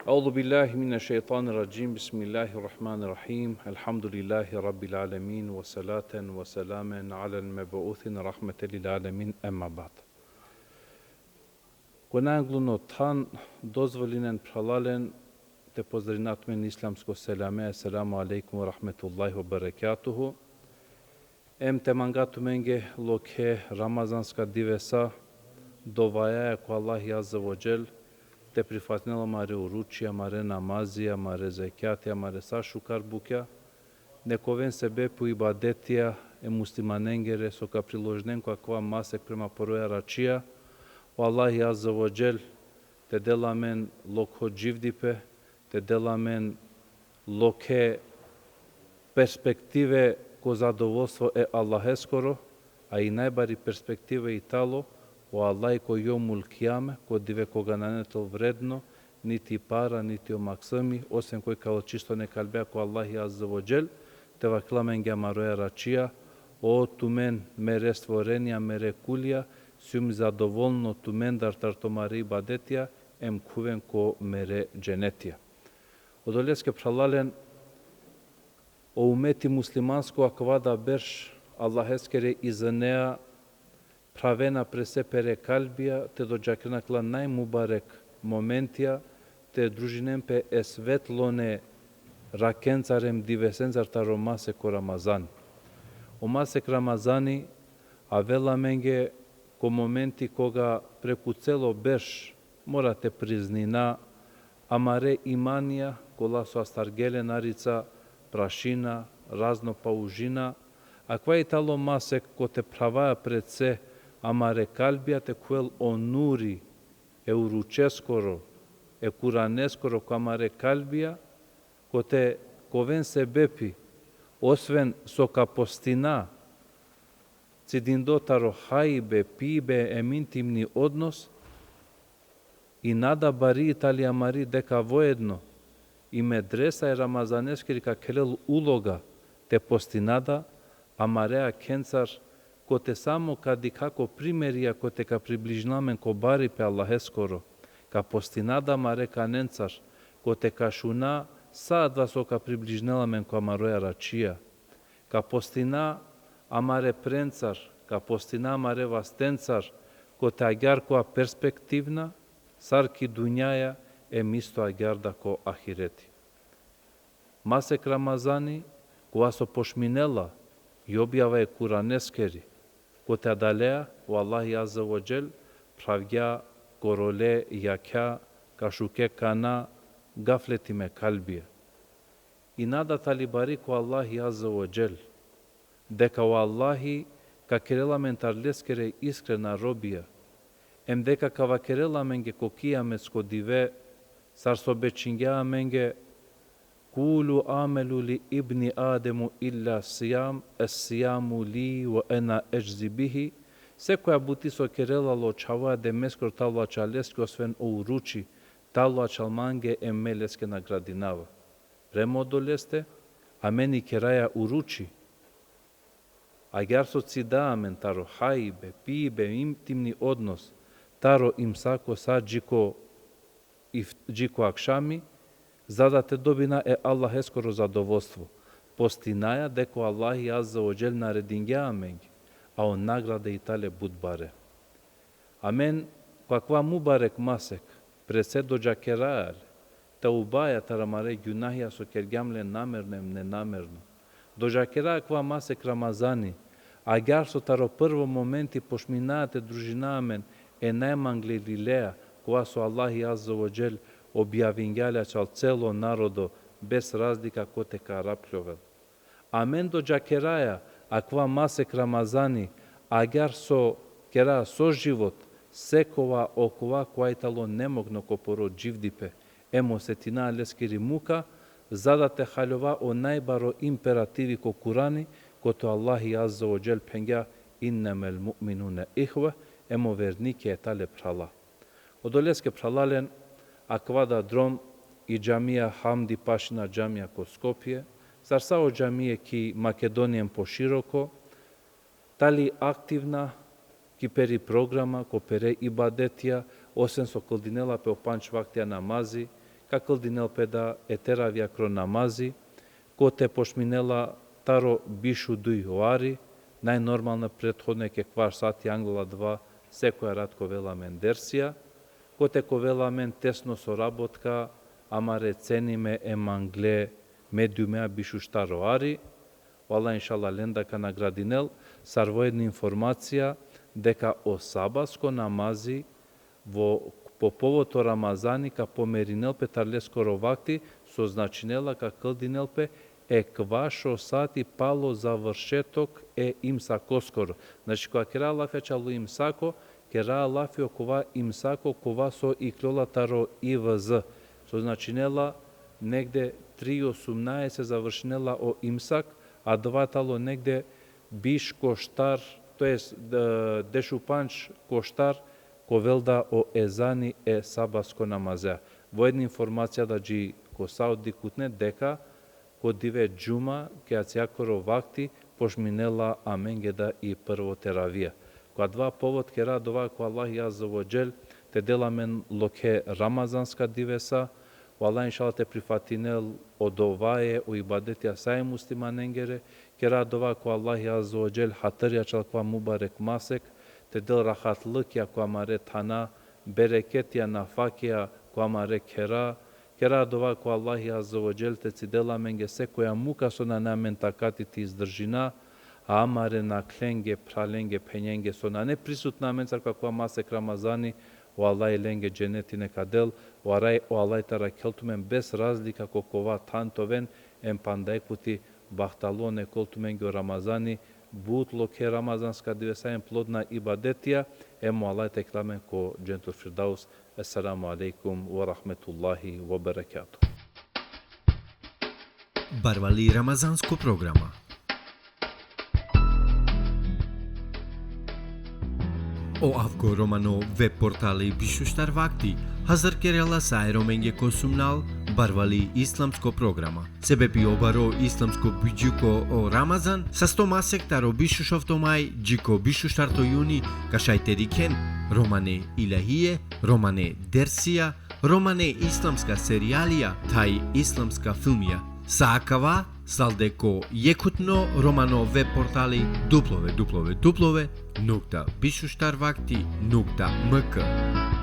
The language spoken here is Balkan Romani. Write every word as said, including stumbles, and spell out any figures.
أعوذ بالله من الشيطان الرجيم. بسم الله الرحمن الرحيم. الحمد لله رب العالمين، وصلاة وسلاما على المبعوث رحمة للعالمين، أما بعد. Ko najangluno than, dozvolinen, phralalen, te pozdravina tumen islamsko selame: Esselamu alejkum ve rahmetullahi ve berekatuhu. Em te manga tumenge lokhe ramazanska divesa, dovaja ko Allahi Azze ve Dželle te prifatinel amare uručija, amare namazija, amare zekjatija, amare sa šukar bukja, nek oven sebepi ibadetija e muslimanengere so ka priložinen ko akava masek prema poroja račija, o Allahi Azze ve Dželle te del amen lokho dživdipe, te del amen lokhe perspektive ko zadovolstvo e Allaheskoro, a i najbari perspektive i talo, o Allahi ko jomul kijame, ko dive koga nane tol vredno, niti para, niti o maksumi, osven koj ka očistone kalbea ko Allahi Azze ve Dželle, te vakerel amenge amaroja račija: O tumen, mere stvorenija, mere kulija, sijum zadovolno tumendar tar tumare ibadetija, em khuven ko mere dženetija. Odoleske, phralalen, o umeti muslimansko akava da berš Allaheskere iznea phravena prese pere kalbija, te dodžakeren akala najmubarek momentija, te družinen pe e svetlone rakencar em divesencar taro masek o Ramazani. O masek Ramazani avela amenge ko momenti koga preku celo berš mora te priznina amare imanija, kola so astargje len arica prašina, razno paužina, akava i talo masek kote phravaja pred se amare kalbija te khuvel o nuri e uručeskoro, e Kuraneskoro ko amare kalbija, kote ka oven sebepi, osven so ka postina, cidindo taro hajbe, pibe em intimni odnos, i nada bari i tali amari deka voedno i medresa e Ramazaneskiri ka khelel uloga te postina da amare akhencar, kote samo ka dikha ko primerija kote ka približina amen ko baripe Allaheskoro, ka postina da amare kanencar, kote ka šuna sa adava so ka približinel amen ko amaroja račija, ka postina amare prencar, ka postina amare vastencar, kote agjaar kova perspektivna, sar ki dunjaja, em isto agjaar da ko ahireti. Masek Ramazani, kova so pošminela i objava e Kuraneskeri, kote adalea o Allahi Azze ve Dželle phravgja korole jakha, kašuke kana, gafletime kalbija. I nada tali bari ko Allahi Azze ve Dželle, deka o Allahi ka kerel amen tari leskere iskrena robija, em deka ka vakerel amenge ko kijametsko dive, sar so bečingja amenge: Kullu ameli li ibni Ademe illa sijam, es sijamu li ve ene edžzi bihi. Sekoja buti so kerela o čhavo e Ademeskoro talo ačhaleske, osven o uruči, talo ačhal mange, em me leske nagradinava. Prema odoleste, amen i keraja uruči. Agjaar so cida amen taro hajbe, pibe, intimni odnos, taro imsako sa dži ko if-, dži ko akšami, za da te dobina e Allaheskoro zadovolstvo. Postinaja deka o Allahi Azze ve Dželle naredingja amenge, a o nagrade i tale but bare. Amen ko akava mubarek masek, pred se dodžakeraja le, teubaja taro amare gjunahija so kergjam le namerno em nenamerno. Dodžakeraja akava masek Ramazani, agjaar so taro prvo momenti pošminaja te družina amen e najmangle lilea, kova so Allahi Azze ve Dželle objavingja le ačhal celo narodo, bez razlika kote ka arapljovel. Amen dodžakeraja akava masek Ramazani, agjaar so keraja so život, sekova okova kova i talo nemogno ko poro dživdipe, em osetina leskiri muka, za da te haljova o najbaro imperativi ko Kurani, kote o Allahi Azze ve Dželle phengja: Innemel mu'minune ihve, em o vernike i tale phrala. Odoleske, phralalen, akava da drom i džamija Hamdi Pašina džamija ko Skopje, sar sa o džamije ki Makedonija em poširoko, tali aktivna ki peri programa, ko pere ibadetija, osven so kldinela pe o pandž vaktija namazi, Ka kldinel pe da e teravija kro namazi, kote pošminela taro biš u duj o ari, najnormalno prethodno e kekvaš sati angla adava sekoja rat ka ovel amen dersija, kote ka ovel amen tesno sorabotka amare cenime e mangle mediumea biš u štar o ari, o Allah inšallah len da ka nagradinel, sar vojedno informacija deka o sabasko namazi vo, po povod o Ramazani ka pomerinel pe tar leskoro vakti, so značinela ka kldinel pe ekvaš o sati palo završetok e imsakoskoro. Znači, koga kera lafi ačhalo imsako, kera lafi okova imsako kova so ikljola taro I V Z. So značinela negde tri osumnaeset završinela o imsak, adava tano negde biš ko štar, to jest, e, dešupandž ko štar, ka ovel da o ezani e sabasko namazea. Vojedno informacija da dži ko sa o dikhutne deka ko dive džuma, ke acajakoro vakti, pošminela amenge da i prvo teravija. Ko adava povod kera dova ko Allahi Azze ve Dželle te del amen lokhe ramazanska divesa, o Allah inšallah te prifatinel o dovaje, o ibadetija sa e muslimanengere, kera dova ko Allahi Azze ve Dželle hatri ačhal kova mubarek masek, te del rahatlukija ko amare thana, bereketija, nafakija ko amare khera, kera dova ko Allahi Azze ve Dželle te cidel amenge sekoja muka so nane amen takati te izdržina, a amare nakhlenge, phralenge, phenjenge so nane prisutna amencar ko akava masek Ramazani, o Allah lenge dženeti neka del, o Allah, o Allah te arakhel tumen bez razlika ko kova than te oven, em panda jekh puti bahtalo neka ovel tumenge o Ramazani, but lokhe ramazanska divesa em plodna ibadetija, em o Allah te kerel amen ko Dženetul Firdaus. Esselamu alejkum ve rahmetullahi ve berekatuhu. Barvali ramazansko programa. O avgo romano veb portali Bišuštar Vakti hazar kerela sa e Romenge ko sumnal barvali islamsko programa. Sebepi o baro islamsko bidžiko o Ramazan, sasto masek taro bišušovto maj dži ko bišuštarto juni, ka šaj te dikhen romane ilahije, romane dersija, romane islamska serijalija, thaj islamska filmija. Sa akava salde ko jekhutno romano veb portali w w w nukta bišuštar vakti nukta m k.